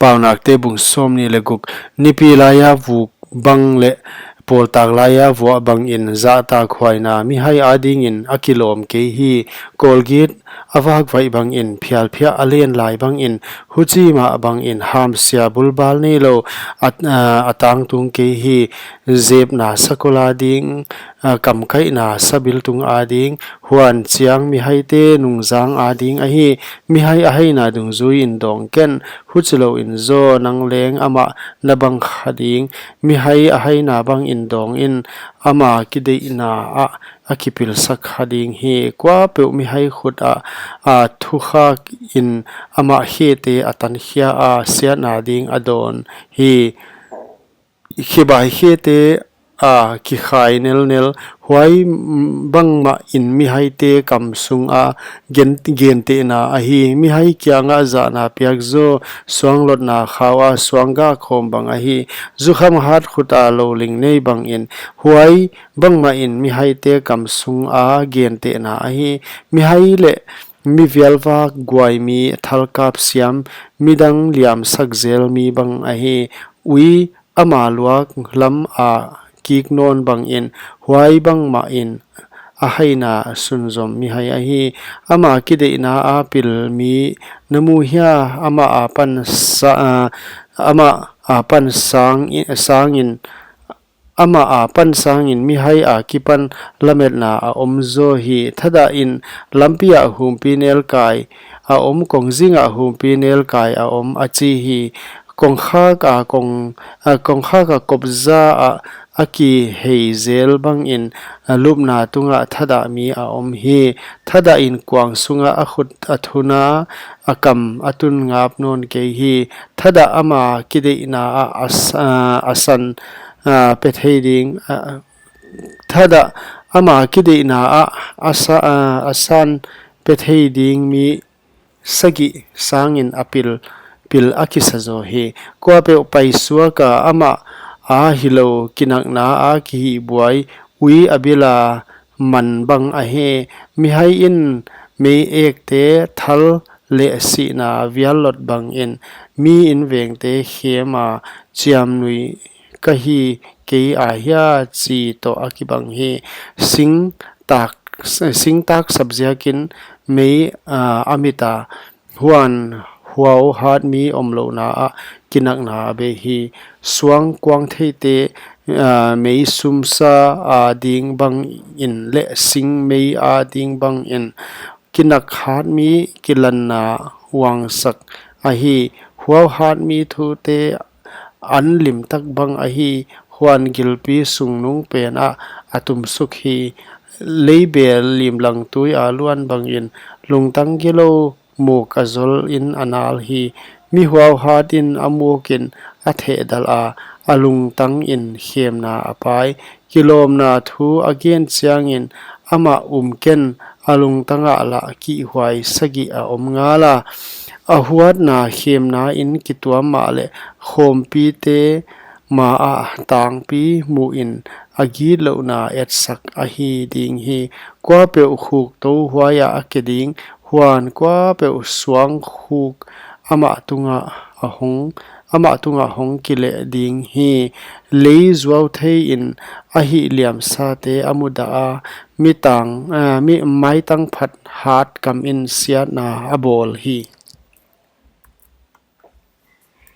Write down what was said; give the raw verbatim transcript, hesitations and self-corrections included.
Paunakte bung sawmnih leh guk. Nipi laia vuk bang leh pawltak laia vuah bangin zahtakhuaina mihai adingin a kilawm kei hi. Kawlgit a vakvaih bangin, phialphiah a len lai bangin, huchi mah bangin hamsia bulbal neilou a, a, a tangtung kei hi. Zepna sakol ading, a, kamkaihna sabiltung ading, huan chiang mihaite nungzang ading ahi. Mihai a haina dungzuiin dawng ken, huchilouin zaw nang leng amah na bang kha ding. Mihai a haina bangin dawngin, ama kideihna ah a kipilsak kha ding hi. Kuapeuh mihai khut ah, a, thukhakin amah khete a tankhia a, siatna ding a dawn hi. Khibai khete a kikhai nelnel, huai bangmahin mihaite kam sunga gen, gentehna ahi. Mihai kiangah zahna piak zaw, suanglawtna khaua suang gah khawm bang ahi. Zukham hat khuta louling nei bangin, huai bangmahin mihaite kam sunga gentehna ahi. Mihai leh mi vialvak guai mi, thalkap siam, midang liamsak zel mi bang ahi. Ui ama luak lam a kik nawn bangin, huai bangmahin a haina sunzom mihai ahi. Ama kideihna a pil mi na mu hia? Ama apan sa, a, ama apan sang, sangin, ama apan sangin mihai akipan lametna a om zaw hi. Thadahin lampi ah humpi nelkai a om, kongzing ah humpi nelkai a om, a chi hi. Kongkhak a kong, a, kongkhak a kopza ah a kihei zel bangin, a, lupna tungah thadah mi a om hi. Thadahin kuang sunga a khut a thuna, a kam a tun ngap nawn kei hi. Thadah ama kideihna ah a s-, a, a san, a, pe thei ding, a, thadah ama kideihna ah a sa-, a, a san pe thei ding mi sagih sangin a pil, pil a kisa zaw hi. Kuapeuh paisuak a, amah a hilou kinakna a kihihbuai, ui a bila man bang ahi. Mihai in mei ekte thal leh sihna viallot bangin, mi invengte khem a, chiamnui ka hi kei ahia chi toh a kibang hi. Singtak, singtak sap ziakin mei, a, a mit a, huan huauhat mi omlouhna ah kinakna a bei hi. Suang kuang theite, a, mei sumsa ading bangin leh sing mei ading bangin, kinak hat mi kilanna uangsak ahi. Huauhat mi thute an limtak bang ahi. Huan gilpi sungnung pen ah a tumsuk hi. Leibel limlang tui a luan bangin, lungtang gilou muk a zolin a nal hi. Mi huauhat in a mukin a thehdalh a, a lungtangin khemna a pai. Kilawmna thu a gen chiangin amah um ken, a lungtang ah lah kihhuai sagih a om ngal a. A huatna khemna in kituam mahleh, khawmpite ma ah tangpi muhin a gitlouhna etsak ahi ding hi. Kuapeuh khuktou huai ah a ke ding, huan kuapeuh suang khuk amah tungah a hong, amah tungah hong kileh ding hi. Lei zuau thei in a hihliamsate a mudah a, mi tang, a, mi maitang phat hat kam in siatna a bawl hi.